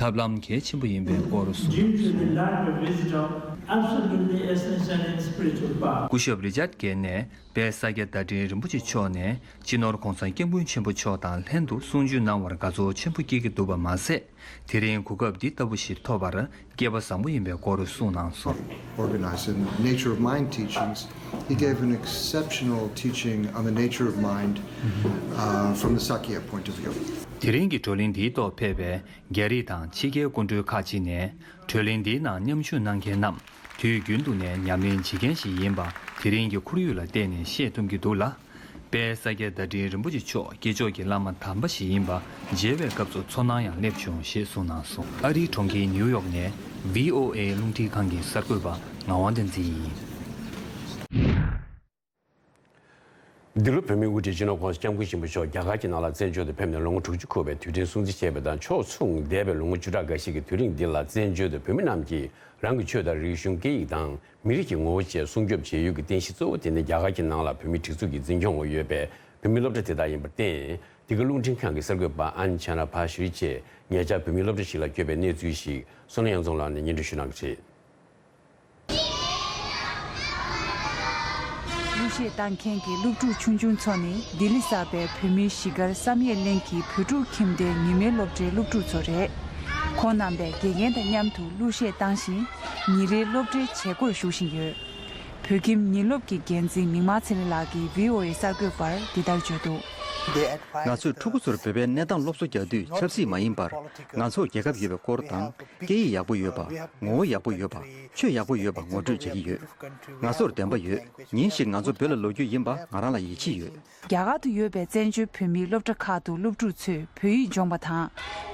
ཐབས་ལམ་གལ་ཆེན་པོ་ཡིན་པའི་སྐོར་གསུངས། Due to the lack of wisdom, absolutely essential in spiritual path. སྐུ་ཞབས་རི་ཅར་གེར་ནས་དཔལ་ས་སྐྱ་བརྡ་འཕྲིན་རིན་པོ་ཆེ་མཆོག་ནས་སྤྱི་ནོར་༧གོང་ས་༧སྐྱབས་མགོན་ཆེན་པོ་མཆོག་དང་ལྷན་དུ་གསུང་ཆོས་གནང་བར་དགའ་ཚོར་ཆེན་པོ་སྐྱེ་གི་འདུག་པ་མ་ཟད། དེ་རིང་གོ་སྐབས་འདི་ལྟ་བུ་ཞིག་ཐོབ་པར་སྐལ་པ་བཟང་པོ་ཡིན་པའི་སྐོར་གསུངས་གནང་སོང་། Organized in Nature of Mind teachings, he gave an exceptional teaching on the nature of mind, uh, from the Sakya point of view. དེ་རིང་གི་བགྲོ་གླེང་འདིའི་ཐོག་ཕེབས་པའི་རྒྱ་རིགས་དང་ཕྱི་རྒྱལ་སྐུ་མགྲོན་ཁག་ཅིག་ནས་བགྲོ་གླེང་འདིའི་ནང་མཉམ་ཞུགས་གནང་མཁན་རྣམས་དུས་རྒྱུན་དུ་ནས་ཉམས་ལེན་བྱེད་མཁན་ཞིག་ཡིན་པ་དེ་རིང་གི་ཁོར་ཡུག་ལ་བལྟས་ནས་ཤེས་ཐུབ་ཀྱི་འདུག་ལ། དཔལ་ས་སྐྱ་བརྡ་འཕྲིན་རིན་པོ་ཆེ་མཆོག་སྐྱེས་མཆོག་གི་བླ་མ་དམ་པ་ཞིག་ཡིན་པ་མཇལ་བའི་སྐབས་སུ་ཚོར་སྣང་ཡང་སླེབས་བྱུང་ཞེས་གསུངས་གནང་སོང་། ཨ་རིའི་གྲོང་ཁྱེར་ནིའུ་ཡོག་ནས་བྷི་ཨོ་ཨེ་རླུང་འཕྲིན་ཁང་གི་གསར་འགོད་པ་ངག་དབང་བསྟན་འཛིན་ཡིན། འདི་ལོ་བོད་མིའི་དབུ་ཁྲིད་སྤྱི་ནོར་༧གོང་ས་༧སྐྱབས་མགོན་ཆེན་པོ་མཆོག་རྒྱ་གར་གྱི་ནང་ལ་བཙན་བྱོལ་དུ་ཕེབས་ནས་ལོ་ངོ་དྲུག་ཅུ་འཁོར་བའི་དུས་དྲན་སྲུང་བརྩི་བྱས་པ་དང་ཕྱོགས་མཚུངས་འདས་པའི་ལོ་ངོ་བཅུ་ཕྲག་འགའ་ཞིག་གི་དུས་རིང་འདི་ལ་བཙན་བྱོལ་དུ་བོད་མི་རྣམས་ཀྱིས་རང་གི་ཆོས་དང་རིག་གཞུང་སྐད་ཡིག་དང་མི་རིགས་ཀྱི་ངོ་བོ་བཅས་སྲུང་སྐྱོབ་བྱེད་ཡུལ་གྱི་རྟེན་གཞི་གཙོ་བོ་དེ་ནི་རྒྱ་གར་གྱི་ནང་ལ་བོད་མིའི་སྒྲིག་འཛུགས་ཀྱི་འཛིན་སྐྱོང་འོག་ཡོད་པའི་བོད་མིའི་སློབ་གྲྭ་དེ་དག་ཡིན་པར་བརྟེན། འདི་ག་རླུང་འཕྲིན་ཁང་གི་གསར་འགོད་པ་ཨན་ཆ་ན་ཕ་ཤུ་རི་བཅས་ཉེ་ཆར་བོད་མིའི་སློབ་གྲྭ་ཞིག་ལ་བསྐྱོད་པའི་གནས་ཚུལ་ཞིག་བསོད་ནམས་དབྱངས་འཛོམས་ལགས་ནས་སྙན་སྒྲོན་ཞུ་གནང་གི་རེད། གླུ་གཞས་བཏང་མཁན་གྱི་སློབ་ཕྲུག་ཆུང་ཆུང་ཚོ་ནི་ལྡི་ལི་གསར་པའི་བོད་མིའི་གཞིས་སྒར་བསམ་ཡས་གླིང་གི་བོད་ཕྲུག་ཁྱིམ་སྡེའི་ཉི་མའི་སློབ་གྲྭའི་སློབ་ཕྲུག་ཚོ་རེད། ཁོང་རྣམ་པས་དགེ་རྒན་དང་མཉམ་དུ་གླུ་གཞས་བཏང་བཞིན་ཉིན་རེའི་སློབ་གྲྭའི་བྱེད་སྒོར་ཞུགས་བཞིན་ཡོད། བོད་ཁྱིམ་ཉིན་སློབ་ཀྱི་འགན་འཛིན་མིག་དམར་ཚེ་རིང་ལགས་ཀྱིས་བྷི་ཨོ་ཨེ་གསར་འགོད་པར་འདི་ལྟར་བརྗོད་འདུག། ང་ཚོས་ཕྲུ་གུ་ཚོར་བོད་པའི་གནས་སྟངས་སློབ་གསོ་རྒྱག་དུས་ཆབ་སྲིད་མ་ཡིན་པར་ང་ཚོར་རྒྱལ་ཁབ་ཡོད་པའི་སྐོར་དང་། སྐད་ཡིག་ཡག་པོ་ཡོད་པ། ངོ་བོ་ཡག་པོ་ཡོད་པ། ཆོས་ཡག་པོ་ཡོད་པ་ངོ་སྤྲོད་བྱེད་ཀྱི་ཡོད། ང་ཚོར་བདེན་པ་ཡོད། ཉིན་ཞིག་ང་ཚོ་བོད་ལ་ལོག་རྒྱུ་ཡིན་པ་ང་རང་ལ་ཡིད་ཆེས་ཡོད། རྒྱ་གར་དུ་ཡོད་པའི་བཙན་བྱོལ་བོད་མིའི་སློབ་གྲྭ་ཁག་ཏུ་སློབ་ཕྲུག་ཚོས་བོད་ཡིག་སྦྱོང་བ་དང་།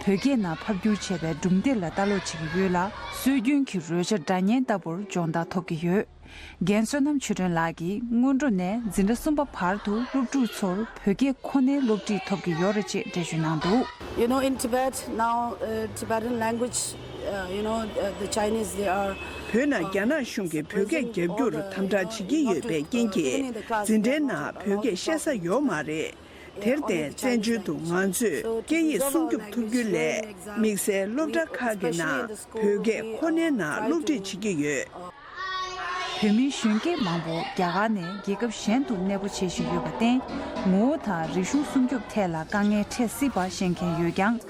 བོད་སྐད་ནང་ཕབ་བསྒྱུར་བྱས་པའི་སྒྲུང་དེབ་ལ་ལྟ་ཀློག་བྱེད་ཀྱི་ཡོད་ལ། སྲོལ་རྒྱུན་གྱི་རོལ་ཆ་སྒྲ་སྙན་ལྟ་བུར་སྦྱོང་བརྡར་ཐོབ་ཀྱི་ཡོད། རྒན་བསོད་ནམས་ཆོས་སྒྲོན་ལགས་ཀྱིས་སྔོན་འགྲོ་ནས་འཛིན་གྲྭ་གསུམ་པ་བར་དུ་སློབ་ཕྲུག་ཚོར་བོད་སྐད་ཁོ་ནའི་སློབ་ཁྲིད་ཐོབ་ཀྱི་ཡོད་རེད་ཅེས་འགྲེལ་བརྗོད་གནང་འདུག། You know, in Tibet now, uh, Tibetan language, uh, you know, uh, the Chinese, they are, uh, Phone་རྒྱ་ནག་གཞུང་གིས་བོད་སྐད་རྒྱབ་སྐྱོར་དམ་དྲག་བྱེད་ཀྱི་ཡོད་པའི་རྐྱེན་གྱིས། འཛིན་གྲྭའི་ནང་བོད་སྐད་བཤད་ས་ཡོད་མ་རེད། དེར་བརྟེན་བཙན་བྱོལ་དུ་ང་ཚོས་སྐད་ཡིག་སྲུང་སྐྱོབ་ཐུབ་རྒྱུ་ལས། དམིགས་བསལ་སློབ་གྲྭ་ཁག་གི་ནང་བོད་སྐད་ཁོ་ནའི་ནང་སློབ་ཁྲིད་བྱེད་ཀྱི་ཡོད། བོད་མིའི་གཞོན་སྐྱེས་མང་པོ་རྒྱ་གར་ནས་རྒྱལ་ཁབ་གཞན་དུ་གནས་སྤོ་བྱེད་བཞིན་ཡོད་པར་བརྟེན། ངོ་བོ་དང་རིག་གཞུང་སྲུང་སྐྱོབ་ཐད་ལ་དཀའ་ངལ་འཕྲད་སྲིད་པ་ཤེས་མཁན་ཡོད་ཀྱང་།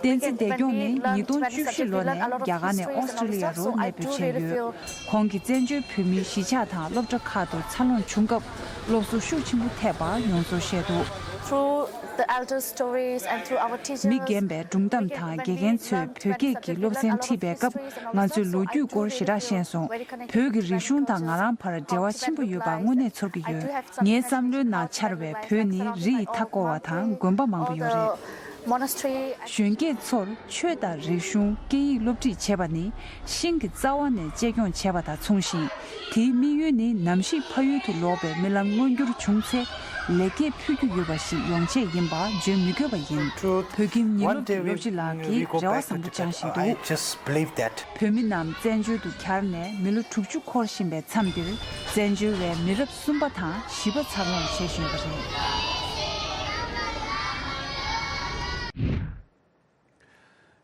བསྟན་འཛིན་བདེ་སྐྱོང་ནི་ཉིས་སྟོང་བཅུ་བཞི་ལོ་ནས་རྒྱ་གར་ནས་ཨོ་སི་ཀྲི་ལི་ཡ་རུ་གནས་སྤོས་བྱས་ཡོད། ཁོང་གིས་བཙན་བྱོལ་བོད་མིའི་གཞིས་ཆགས་དང་སློབ་གྲྭ་ཁག་ཏུ་འཚར་ལོངས་བྱུང་སྐབས། སློབ་གསོ་ཤུགས་ཆེན་པོ་ཐེབས་པ་ཡོངས་རྫོགས་བཤད་འདུག། Through the elders' stories and through our teachers, མི་རྒན་པའི་སྒྲུང་གཏམ་དང་དགེ་རྒན་ཚོས་བོད་སྐད་ཀྱི་སློབ་ཚན་ཁྲིད་པའི་སྐབས། ང་ཚོས་ལོ་རྒྱུས་སྐོར་ཞེ་དྲག་ཤེས་སོང་། བོད་ཀྱི་རིག་གཞུང་དང་ང་རང་བར་འབྲེལ་བ་ཆེན་པོ་ཡོད་པ་དངོས་གནས་ཚོར་གྱི་ཡོད། ངའི་བསམ་བློའི་ནང་འཆར་བའི་བོད་ནི་རི་ཡི་མཐའ་བསྐོར་བ་དང་དགོན་པ་མང་པོ་ཡོད་རེད། གཞོན་སྐྱེས་ཚོར་ཆོས་དང་རིག་གཞུང་། སྐད་ཡིག་སློབ་ཁྲིད་བྱེད་པ་ནི་ཤིང་གི་རྩ་བ་ནས་གཅེས་སྐྱོང་བྱས་པ་དང་མཚུངས་ཤིང་། དེའི་དམིགས་ཡུལ་ནི་ནམ་ཞིག་ཕ་ཡུལ་དུ་ལོག་པའི་རྨི་ལམ་མངོན་འགྱུར་བྱུང་ཚེ། ལེགས་སྐྱེས་ཕུལ་རྒྱུ་ཡོད་པ་ཞིག་ཡོང་ཆེད་ཡིན་པ་བརྗོད་མི་དགོས་པ་ཡིན། བོད་ཁྱིམ་ཉིན་ལུགས་ཀྱི་སློབ་སྤྱི་ལགས་ཀྱིས་རེ་བ་བཟང་པོ་བཅངས་བཞིན་འདུག། བོད་མི་རྣམས་བཙན་བྱོལ་དུ་གྱར་ནས་མི་ལོ་དྲུག་ཅུ་འཁོར་བཞིན་པའི་མཚམས་འདིར། བཙན་བྱོལ་བའི་མི་རབས་གསུམ་པ་དང་བཞི་པ་འཚར་ལོངས་བྱེད་བཞིན་ཡོད་པ་རེད།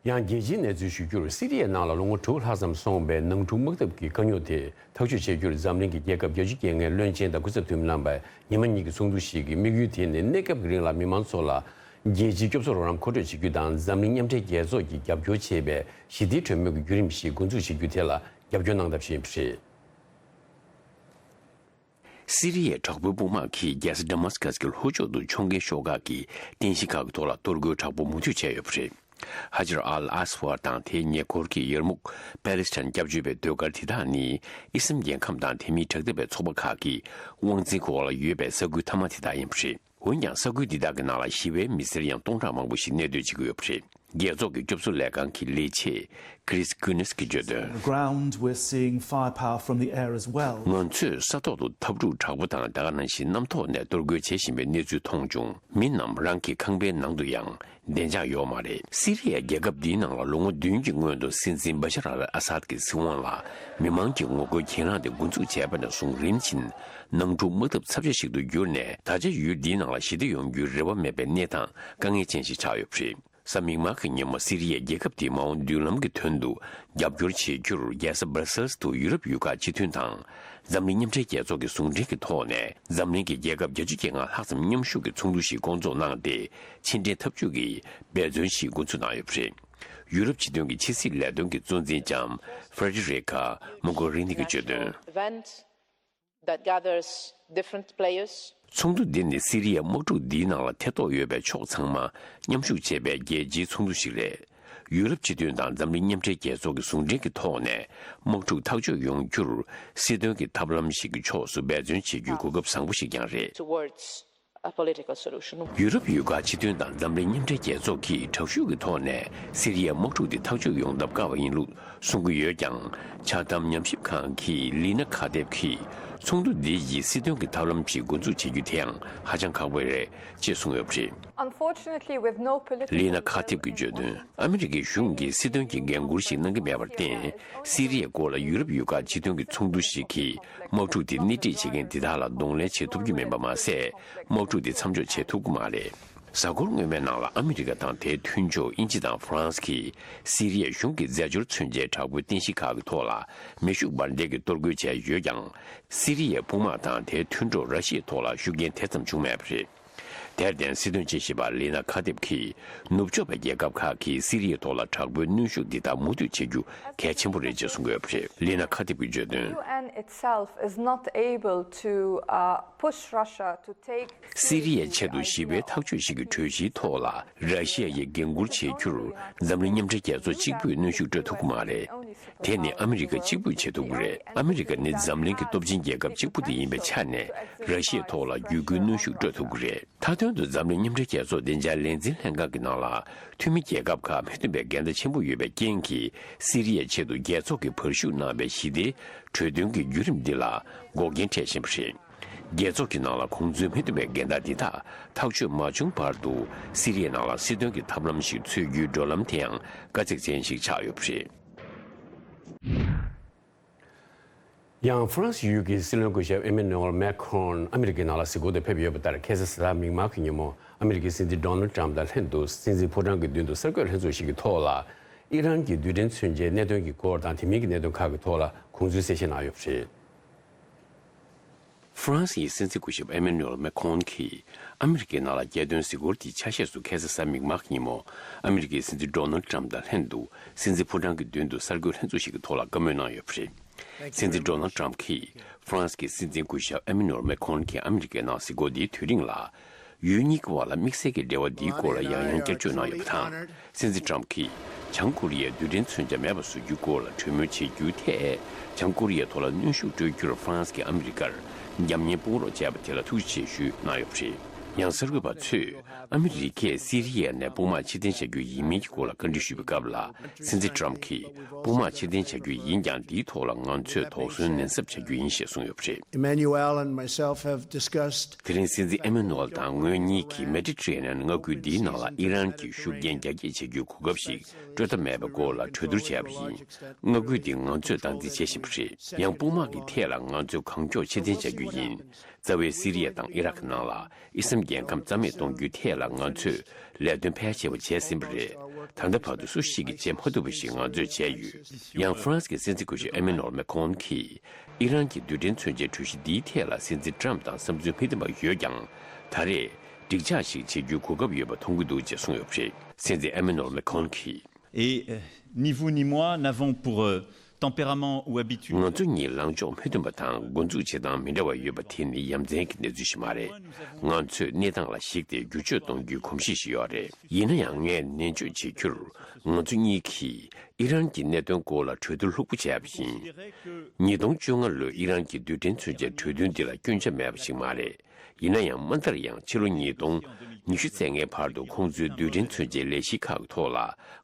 ཡང་རྒྱལ་སྤྱིའི་གནས་ཚུལ་ཞུ་རྒྱུར། སི་རི་ཡའི་ནང་ལ་ལོ་ངོ་དྲུག་ལྷག་ཙམ་སོང་བའི་ནང་འཁྲུག་དམག་འཐབ་ཀྱི་དཀའ་རྙོག་དེ་ཐག་གཅོད་བྱེད་རྒྱུར་འཛམ་གླིང་གི་རྒྱལ་ཁབ་བརྒྱད་ཅུ་གྱ་ལྔའི་བློན་ཆེན་དང་སྐུ་ཚབ་འཐུས་མི་རྣམ་པས་ཉི་མ་གཉིས་ཀྱི་ཚོགས་འདུ་ཞིག་གི་དམིགས་ཡུལ་དེ་ནི་གནས་སྐབས་ཀྱི་རིང་ལ་མི་མང་ཚོ་ལ་རྒྱལ་སྤྱིའི་སྐྱོབ་གསོ་རོགས་རམ་མཁོ་སྤྲོད་བྱེད་རྒྱུ་དང་། འཛམ་གླིང་མཉམ་འབྲེལ་རྒྱལ་ཚོགས་ཀྱིས་རྒྱབ་སྐྱོར་བྱེད་པའི་ཞི་བདེའི་གྲོས་མོལ་གྱི་བརྒྱུད་རིམ་ཞིག་འགོ་འཛུགས་བྱེད་རྒྱུ་དེ་ལ་རྒྱབ་སྐྱོར་གནང་ཐབས་བྱས་པ་རེད། སི་རི་ཡའི་དྲག་པོའི་དཔུང་དམག་གིས་རྒྱལ་ས་ཌ་མཱ་སི་ཀཱས་ཀྱི་ལྷོ་ཕྱོགས་དུ་ཕྱོགས་འགལ་ཤོག་ཁག་གི་རྟེན་གཞི་ཁག་གི་ཐོག་ལ་གཏོར་རྒོལ་དྲག་པོ་མུ་མཐུད་བྱས་ཡོད་པ་རེད། ཧ་ཇར་ཨལ་ཨ་སི་ཝར་དང་དེའི་ཉེ་འཁོར་གྱི་ཡར་མུག་པེ་ལེ་སི་ཐན་སྐྱབས་བཅོལ་བའི་ཟློས་གར་དེ་དག་ནི་ཨི་སི་ལམ་རྒྱལ་ཁམས་དང་དེ་མིན་དྲག་འཐབ་པའི་ཚོགས་པ་ཁག་གི་དབང་འཛིན་འོག་ལ་ཡོད་པའི་ས་ཁུལ་མཐའ་མ་དེ་དག་ཡིན་པ་རེད། འོན་ཀྱང་ས་ཁུལ་འདི་དག་གི་ནང་ལ་ཞི་བའི་མི་སེར་ཡང་སྟོང་ཕྲག་མང་པོ་ཞིག་གནས་སྡོད་བྱེད་ཀྱི་ཡོད་པ་རེད། རྒྱལ་ཚོགས་ཀྱི་སྐྱོབ་གསོ་ལས་ཁང་གི་ལས་བྱེད་Chris Gunness གྱིས་བརྗོད་དོན། The ground, we're seeing firepower from the air as well. ང་ཚོས་ས་ཐོག་ཏུ་འཐབ་འཁྲུག་དྲག་པོ་དང་དེ་ག་ནང་བཞིན་གནམ་ཐོག་ནས་གཏོར་རྒོལ་བྱེད་བཞིན་པའི་གནས་ཚུལ་མཐོང་བྱུང་། མི་རྣམས་རང་གི་ཁང་པའི་ནང་དུ་ཡང་བདེ་འཇགས་ཡོད་མ་རེད། སི་རི་ཡའི་རྒྱལ་ཁབ་འདིའི་ནང་ལ་ལོ་ངོ་བདུན་གྱི་སྔོན་དུ་སྲིད་འཛིན་བྷ་ཤར་ཨལ་ཨ་སཱད་ཀྱི་སྲིད་དབང་ལ་མི་མང་གི་ངོ་རྒོལ་གྱེན་ལངས་དེ་འགོ་འཛུགས་བྱས་པ་ནས་བཟུང་རིམ་བཞིན་ནང་འཁྲུག་དམག་འཐབ་ཚབས་ཆེ་ཞིག་ཏུ་གྱུར་ནས། ད་ཆ་ཡུལ་འདིའི་ནང་ལ་ཞི་བདེ་ཡོང་རྒྱུའི་རེ་བ་མེད་པའི་གནས་སྟངས་དཀའ་ངལ་ཅན་ཞིག་ཆགས་ཡོད་པ་རེད། གཟའ་མིག་དམར་གྱི་ཉིན་མོ་སི་རི་ཡའི་རྒྱལ་ཁབ་དེའི་མ་འོངས་མདུན་ལམ་གྱི་དོན་དུ་རྒྱབ་སྐྱོར་བྱེད་རྒྱུར། རྒྱལ་ས་སྦར་སེལ་སི་དུ་ཡུ་རོབ་ཡུལ་ཁག་སྤྱི་མཐུན་དང་འཛམ་གླིང་མཉམ་འབྲེལ་རྒྱལ་ཚོགས་ཀྱི་ཟུང་འབྲེལ་གྱི་ཐོག་ནས། འཛམ་གླིང་གི་རྒྱལ་ཁབ་བརྒྱད་ཅུ་གྱ་ལྔ་ལྷག་ཙམ་མཉམ་ཞུགས་ཀྱི་ཚོགས་འདུ་ཞིག་བསྐོང་ཚོགས་གནང་སྟེ། ཕྱི་འབྲེལ་འཐབ་ཇུས་ཀྱི་འབད་བརྩོན་ཞིག་འགོ་འཛུགས་གནང་ཡོད་པ་རེད། ཡུ་རོབ་སྤྱི་མཐུན་གྱི་ཕྱི་སྲིད་ལས་དོན་གྱི་གཙོ་འཛིན་ལྕམ་Federica Mogherini གིས་བརྗོད་དོན། Event that gathers different players. ཚོགས་འདུ་འདི་ནི་སི་རི་ཡའི་དམག་འཁྲུག་འདིའི་ནང་ལ་ཐེ་གཏོགས་ཡོད་པའི་ཕྱོགས་ཚང་མ་མཉམ་ཞུགས་བྱས་པའི་རྒྱལ་སྤྱིའི་ཚོགས་འདུ་ཞིག་རེད། ཡུ་རོབ་སྤྱི་མཐུན་དང་འཛམ་གླིང་མཉམ་འབྲེལ་རྒྱལ་ཚོགས་ཀྱི་ཟུང་འབྲེལ་གྱི་ཐོག་ནས་དམག་འཁྲུག་ཐག་གཅོད་ཡོང་རྒྱུར། སྲིད་དོན་གྱི་ཐབས་ལམ་ཞིག་གི་ཕྱོགས་སུ་འབད་བརྩོན་བྱེད་རྒྱུའི་གོ་སྐབས་བཟང་པོ་ཞིག་ཀྱང་རེད། Towards a political solution. ཡུ་རོབ་ཡུལ་ཁག་སྤྱི་མཐུན་དང་འཛམ་གླིང་མཉམ་འབྲེལ་རྒྱལ་ཚོགས་ཀྱིས་དྲག་ཤུགས་ཀྱི་ཐོག་ནས་སི་རི་ཡའི་དམག་འཁྲུག་དེ་ཐག་གཅོད་ཡོང་ཐབས་དཀའ་བ་ཡིན་ལུགས་གསུང་གི་ཡོད་ཀྱང་། འཆར་གཏམ་ཉམས་ཞིབ་ཁང་གི་ལི་ན་ཁ་ཐེབ་ཀྱིས་ཚོགས་འདུ་འདི་ཡིས་སྲིད་དོན་གྱི་ཐབས་ལམ་ཞིག་འགོ་འཛུགས་བྱེད་རྒྱུ་དེའང་ཧ་ཅང་ཁག་པོ་རེད་ཅེས་གསུངས་ཡོད་པ་རེད། Unfortunately, with no political ལི་ན་ཁ་ཐེབ་ཀྱིས་བརྗོད་དོན། ཨ་མི་རི་ཀའི་གཞུང་གིས་སྲིད་དོན་གྱི་འགན་འཁུར་ཞིག་གནང་གི་མེད་པར་བརྟེན། སི་རི་ཡའི་སྐོར་ལ་ཡུ་རོབ་ཡུལ་ཁག་སྤྱི་མཐུན་གྱི་ཚོགས་འདུ་ཞིག་གིས་དམག་འཁྲུག་དེ་སྣེ་ཁྲིད་བྱེད་མཁན་དེ་དག་ལ་གདོང་ལེན་བྱེད་ཐུབ་རྒྱུ་མིན་པ་མ་ཟད། དམག་འཁྲུག་དེ་མཚམས་འཇོག་བྱེད་ཐུབ་ཀྱི་མ་རེད། གཟའ་འཁོར་སྔོན་མའི་ནང་ལ་ཨ་མི་རི་ཀ་དང་དེའི་མཐུན་ཕྱོགས་དབྱིན་ཇི་དང་ཧྥ་རན་སི་གིས་སི་རི་ཡའི་གཞུང་གི་རྫས་སྦྱོར་མཚོན་ཆའི་དྲག་པོའི་རྟེན་གཞི་ཁག་གི་ཐོག་ལ་མེ་ཤུགས་འབར་མདེལ་གྱི་གཏོར་རྒོལ་བྱས་ཡོད་ཀྱང་། སི་རི་ཡའི་དཔུང་དམག་དང་དེའི་མཐུན་གྲོགས་ར་ཤི་ཡའི་ཐོག་ལ་ཤུགས་རྐྱེན་དེ་ཙམ་བྱུང་མེད་པ་རེད། དེར་བརྟེན་སྲིད་དོན་དཔྱད་ཞིབ་པ་ལི་ན་ཁ་ཏིབ་ཀྱིས་ནུབ་ཕྱོགས་པའི་རྒྱལ་ཁབ་ཁག་གིས་སི་རི་ཡའི་ཐོག་ལ་དྲག་པོའི་གནོན་ཤུགས་འདི་དག་མུ་མཐུད་བྱེད་རྒྱུ་གལ་ཆེན་པོ་རེད་ཅེས་གསུངས་ཡོད་པ་རེད། ལི་ན་ཁ་ཏིབ་ཀྱིས་བརྗོད་དོན། U N itself is not able to uh, push Russia to take སི་རི་ཡའི་ཆེད་དུ་ཞི་བའི་ཐག་གཅོད་ཞིག་གི་གྲོས་གཞིའི་ཐོག་ལ་ར་ཤི་ཡ་ཡིས་འགན་འཁུར་བྱེད་རྒྱུར་འཛམ་གླིང་མཉམ་འབྲེལ་རྒྱལ་ཚོགས་གཅིག་པུས་གནོན་ཤུགས་སྤྲོད་ཐུབ་ཀྱི་མ་རེད། དེ་ནི་ཨ་མི་རི་ཀ་གཅིག་པུས་བྱེད་ཐུབ་ཀྱི་རེད། ཨ་མི་རི་ཀ་ནི་འཛམ་གླིང་གི་སྟོབས་ཆེན་རྒྱལ་ཁབ་གཅིག་པུ་དེ་ཡིན་པའི་ཆ་ནས་ར་ཤི་ཡའི་ཐོག་ལ་བརྒྱུད་སྐུལ་གནོན་ཤུགས་སྤྲོད་ཐུབ་ཀྱི་རེད། མཐའ་དོན་དུ་འཛམ་གླིང་མཉམ་འབྲེལ་རྒྱལ་ཚོགས་བདེ་འཇགས་ལས་འཛིན་ལྷན་ཁང་གི་ནང་ལ་འཐུས་མི་རྒྱལ་ཁབ་ཁག་མི་མཐུན་པའི་འགལ་ཟླ་ཆེན་པོ་ཡོད་པའི་རྐྱེན་གྱིས་སི་རི་ཡའི་ཆེད་དུ་རྒྱལ་ཚོགས་ཀྱིས་བར་ཞུགས་གནང་བའི་ཞི་བདེའི་གྲོས་མཐུན་གྱི་བརྒྱུད་རིམ་འདི་ལ་འགོག་རྐྱེན་འཕྲད་བཞིན་པ་རེད། རྒྱལ་ཚོགས་ཀྱི་ནང་ལ་ཁོང་ཚོའི་མི་མཐུན་པའི་འགལ་ཟླ་འདི་དག་ཐག་གཅོད་མ་བྱུང་བར་དུ་སི་རི་ཡའི་ནང་ལ་སྲིད་དོན་གྱི་ཐབས་ལམ་ཞིག་འཚོལ་རྒྱུའི་བགྲོད་ལམ་དེའང་དཀའ་ཚེགས་ཅན་ཞིག་ཆགས་ཡོད་པ་རེད། ཡང་ཧྥ་རན་སི་ཡུལ་གྱི་སྲིད་བློན་སྐུ་ཞབས་ཨེ་མེ་ནུ་ཨེལ་མེ་ཁོན་ཨ་མི་རི་ཀའི་ནང་ལ་གཟིགས་སྐོར་དུ་ཕེབས་ཡོད་པ་ལྟར། ཁ་སང་གཟའ་མིག་དམར་གྱི་ཉིན་མོ་ཨ་མི་རི་ཀའི་སྲིད་འཛིན་ཌོ་ནལ་ཏྲམ་དང་ལྷན་དུ་སྲིད་འཛིན་ཕོ་བྲང་གི་མདུན་དུ་གསར་འགོད་ལྷན་ཚོགས་ཤིག་གི་ཐོག་ལ་ཨི་རན་གྱི་རྡུལ་ཕྲན་མཚོན་ཆའི་གནད་དོན་གྱི་སྐོར་དང་དེ་མིན་གྱི་གནད་དོན་ཁག་གི་ཐོག་ལ་དགོངས་ཚུལ་གསལ་བཤད་གནང་ཡོད་པ་རེད། ཧྥ་རན་སིའི་སྲིད་འཛིན་སྐུ་ཞབས་ཨེ་མེ་ནུ་ཨེལ་མེ་ཁོན་གྱིས་ཨ་མི་རི་ཀའི་ནང་ལ་རྒྱལ་དོན་གཟིགས་སྐོར་དེའི་ཆ་ཤས་སུ་ཁ་སང་གཟའ་མིག་དམར་གྱི་ཉིན་མོ་ཨ་མི་རི་ཀའི་སྲིད་འཛིན་ཌོ་ནལ་ཏྲམ་དང་ལྷན་དུ་སྲིད་འཛིན་ཕོ་བྲང་གི་མདུན་དུ་གསར་འགོད་ལྷན་ཚོགས་ཤིག་གི་ཐོག་ལ་བཀའ་མོལ་གནང་ཡོད་པ་རེད། སྲིད་འཛིན་ཌོ་ནལ་ཏྲམ་གྱིས་ཧྥ་རན་སི་གི་སྲིད་འཛིན་སྐུ་ཞབས་ཨེ་མེ་ནུ་ཨེལ་མེ་ཁོན་གྱི་ཨ་མི་རི་ཀའི་ནང་གཟིགས་སྐོར་འདིའི་དུས་རིང་ལ། ཡུལ་གཉིས་ཀྱི་དབར་ལ་དམིགས་བསལ་གྱི་འབྲེལ་བ་འདིའི་སྐོར་ལ་ཡང་ཡང་བསྐྱར་བརྗོད་གནང་ཡོད་པ་དང་། སྲིད་འཛིན་ཏྲམ་གྱིས་བྱང་ཀོ་རི་ཡས་རྡུལ་ཕྲན་མཚོན་ཆ་མེད་པ་བཟོ་རྒྱུའི་སྐོར་ལ་གྲོས་མོལ་བྱེད་རྒྱུའི་ཐད། བྱང་ཀོ་རི་ཡའི་ཐོག་ལ་གནོན་ཤུགས་སྤྲོད་རྒྱུར་ཧྥ་རན་སི་གིས་ཨ་མི་རི་ཀར་རྒྱབ་གཉེར་དཔུང་རོགས་བྱས་པ་དེ་ལ་ཐུགས་རྗེ་ཆེ་ཞུས་གནང་ཡོད་པ་རེད། ཡང་གསར་འགོད་པ་ཚོས་ཨ་མི་རི་ཀས་སི་རི་ཡ་ནས་དཔུང་དམག་ཕྱིར་འཐེན་བྱ་རྒྱུ་ཡིན་མིན་གྱི་སྐོར་ལ་བཀའ་འདྲི་ཞུས་པའི་སྐབས་ལ། སྲིད་འཛིན་ཏྲམ་གྱིས་དཔུང་དམག་ཕྱིར་འཐེན་བྱ་རྒྱུ་ཡིན་ཀྱང་། འདིའི་ཐོག་ལ་ང་ཚོས་དོགས་ཟོན་ནན་གསབ་བྱ་རྒྱུ་ཡིན་ཞེས་གསུངས་ཡོད་པ་རེད། Emmanuel and myself have discussed དེ་རིང་སྲིད་འཛིན་ཨེ་མེ་ནུ་ཨེལ་དང་ངོས་གཉིས་ཀྱིས་མེ་ཏི་ཊི་རེ་ནན་མངའ་ཁུལ་འདིའི་ནང་ལ་ཨི་རན་གྱི་ཤུགས་རྐྱེན་རྒྱ་སྐྱེད་བྱེད་རྒྱུའི་གོ་སྐབས་ཤིག་སྤྲོད་ཐབས་མེད་པའི་སྐོར་ལ་གྲོས་བསྡུར་བྱས་པ་ཡིན། མངའ་ཁུལ་འདི་ང་ཚོས་སྟངས་འཛིན་བྱེད་བཞིན་པ་རེད། ཡང་དཔུང་དམག་གི་ཐད་ལ་ང་ཚོས་གང་མགྱོགས་ཕྱིར་འཐེན་བྱ་རྒྱུ་ཡིན། རྩ་བའི་སི་རི་ཡ་དང་ཨི་རག་ནང་ལ་དབྱེ་གསུམ་རྒྱལ་ཁམས་རྩ་མེད་གཏོང་རྒྱུའི་ཐད་ལ་ང་ཚོས་ལས་དོན་ཕལ་ཆེ་བ་བྱས་ཟིན་པ་རེད། ད་ལྟ་བར་དུ་སུ་ཞིག་གིས་བྱེད་མ་ཐུབ་པ་ཞིག་ང་ཚོས་བྱས་ཡོད། ཡང་ཧྥ་རན་སི་གི་སྲིད་འཛིན་སྐུ་ཞབས་ཨེ་མེ་ནོར་མེ་ཁོན་གྱིས་ཨི་རན་གྱི་རྡུལ་ཕྲན་མཚོན་ཆའི་གྲོས་གཞི་འདིའི་ཐད་ལ་སྲིད་འཛིན་ཏྲམ་དང་བསམ་ཚུལ་མི་མཐུན་པ་ཡོད་ཀྱང་། ད་རེས་འགྲིག་ཆགས་ཤིག་བྱེད་རྒྱུའི་གོ་སྐབས་ཡོད་པ་མཐོང་གི་འདུག་ཅེས་གསུངས་ཡོད་པ་རེད། སྲིད་འཛིན་ཨེ་མེ་ནོར་མེ་ཁོན་གྱིས། Et euh, ni vous ni moi n'avons pour euh, tempérament ou habitude. ང་ཚོ་གཉིས་ལངས་ཕྱོགས་མི་མཐུན་པ་དང་འགོ་འཛུགས་བྱེད་སྟངས་མི་འདྲ་བ་ཡོད་པ་དེ་ནི་ཡ་མཚན་གྱི་གནས་ཚུལ་ཞིག་མ་རེད། ང་ཚོས་གནས་སྟངས་ལ་གཞིགས་ཏེ་བསྒྱུར་བཅོས་གཏོང་རྒྱུའི་གོམས་གཤིས་ཤིག་ཡོད་རེད། ཡིན་ན་ཡང་ངས་ནན་བརྗོད་བྱེད་རྒྱུར། ང་ཚོ་གཉིས་ཀྱིས་ཨི་རན་གྱི་གནད་དོན་སྐོར་ལ་གྲོས་བསྡུར་ལྷུག་པོ་བྱས་པ་ཡིན། ཉིས་སྟོང་བཅོ་ལྔ་ལོའི་ཨི་རན་གྱི་རྡུལ་ཕྲན་མཚོན་ཆའི་གྲོས་མཐུན་འདི་ལ་སྐྱོན་ཆ་མེད་པ་ཞིག་མ་རེད། ཡིན་ན་ཡང་། མ་མཐར་ཡང་ཕྱི་ལོ་ཉིས་སྟོང་ཉི་ཤུ་ཚེས་ལྔའི་བར་དུ་ཁོང་ཚོའི་རྡུལ་ཕྲན་མཚོན་ཆའི་ལས་གཞི་ཁག་གི་ཐོག་ལ་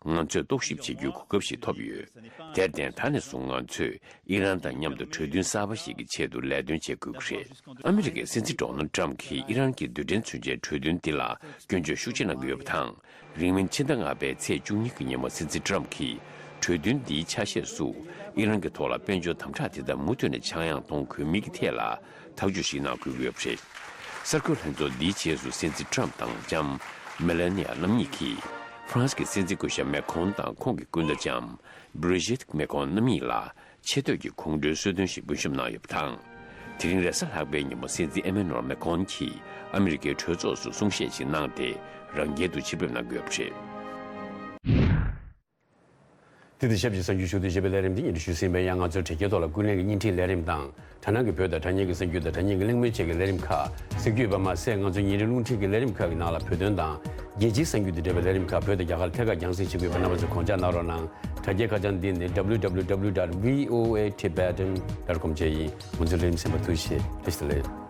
ང་ཚོས་རྟོག་ཞིབ་བྱེད་རྒྱུའི་གོ་སྐབས་ཤིག་ཐོབ་ཡོད། དེར་བརྟེན། ད་ནས་བཟུང་ང་ཚོས་ཨི་རན་དང་མཉམ་དུ་གྲོས་མཐུན་གསར་པ་ཞིག་གི་ཆེད་དུ་ལས་དོན་བྱེད་དགོས་ཀྱི་རེད། ཨ་མི་རི་ཀའི་སྲིད་འཛིན་ཌོ་ནལ་ཏྲམ་གྱིས་ཨི་རན་གྱི་རྡུལ་ཕྲན་མཚོན་ཆའི་གྲོས་མཐུན་འདི་ལ་སྐྱོན་བརྗོད་ཤུགས་ཆེ་གནང་གི་ཡོད་པ་དང་། རིང་མིན་ཕྱི་ཟླ་ལྔ་པའི་ཚེས་བཅུ་གཉིས་ཀྱི་ཉིན་མོ་སྲིད་འཛིན་ཏྲམ་གྱིས་གྲོས་མཐུན་འདིའི་ཆ་ཤས་སུ་ཨི་རན་གྱི་ཐོག་ལ་དཔལ་འབྱོར་དམ་དྲག་དེ་དག་མུ་མཐུད་ནས་ཆག་ཡང་གཏོང་དགོས་མིན་གྱི་ཐད་ལ་ཐག་གཅོད་ཞིག་གནང་དགོས་ཀྱི་ཡོད་པ་རེད། གསར་འགོད་ལྷན་ཚོགས་འདིའི་རྗེས་སུ་སྲིད་འཛིན་ཏྲམ་དང་ལྕམ་མེ་ལ་ནི་ཡ་རྣམ་གཉིས་ཀྱིས་ཧྥ་རན་སི་གི་སྲིད་འཛིན་སྐུ་ཞབས་མེ་ཁོན་དང་ཁོང་གི་སྐུ་ཟླ་ལྕམ་བྷི་རི་ཇིད་མེ་ཁོན་རྣམ་གཉིས་ལ་ཆེ་བསྟོད་ཀྱི་ཁོང་ཁྲོའི་གསོལ་སྟོན་ཞིག་འབུལ་ཞབས་གནང་ཡོད་པ་དང་། དེ་རིང་རེས་གཟའ་ལྷག་པའི་ཉིན་མོ་སྲིད་འཛིན་ཨེ་མེ་ནོར་མེ་ཁོན་གྱིས་ཨ་མི་རི་ཀའི་གྲོས་ཚོགས་སུ་གསུང་བཤད་ཞིག་གནང་སྟེ་རང་རྒྱལ་དུ་ཕྱིར་ཕེབས་གནང་དགོས་པ་རེད། དེ་དང་ཆབས་ཅིག་གསར་འགྱུར་ཞུ་གཏུག་ཞེས་པའི་ལས་རིམ་འདི་སྙན་སྒྲོན་ཞུས་ཟིན་པས། ཡང་ང་ཚོའི་དྲ་རྒྱའི་ཐོག་ལ་ཀུན་གླེང་གི་བརྙན་འཕྲིན་ལས་རིམ་དང་། དྲ་སྣང་གི་བོད་དང་དྲ་བརྙན་གྱི་གསར་འགྱུར་དང་དྲ་བརྙན་གྱི་གླེང་མོལ་བཅས་ཀྱི་ལས་རིམ་ཁག་གཟིགས་རྒྱུ་ཡོད་པ་མ་ཟད། ང་ཚོའི་ཉིན་རེའི་རླུང་འཕྲིན་གྱི་ལས་རིམ་ཁག་གི་ནང་ལ་བོད་དོན་དང་རྒྱལ་སྤྱིའི་གསར་འགྱུར་དང་འབྲེལ་བའི་ལས་རིམ་ཁག་བོད་དང་རྒྱ་གར་ཐད་ཀར་རྒྱང་སྲིང་བྱེད་ཀྱི་ཡོད་པ་རྣམ་པ་ཚོས་དགོངས་འཇགས་གནང་རོགས་གནང་། དྲ་རྒྱའི་ཁ་བྱང་འདི་ནི་W W W dot V O A Tibetan dot com བཅས་ཡིན། ང་ཚོའི་ལས་རིམ་གསན་པར་ཐུགས་རྗེ་ཆེ། བཀྲ་ཤིས་བདེ་ལེགས།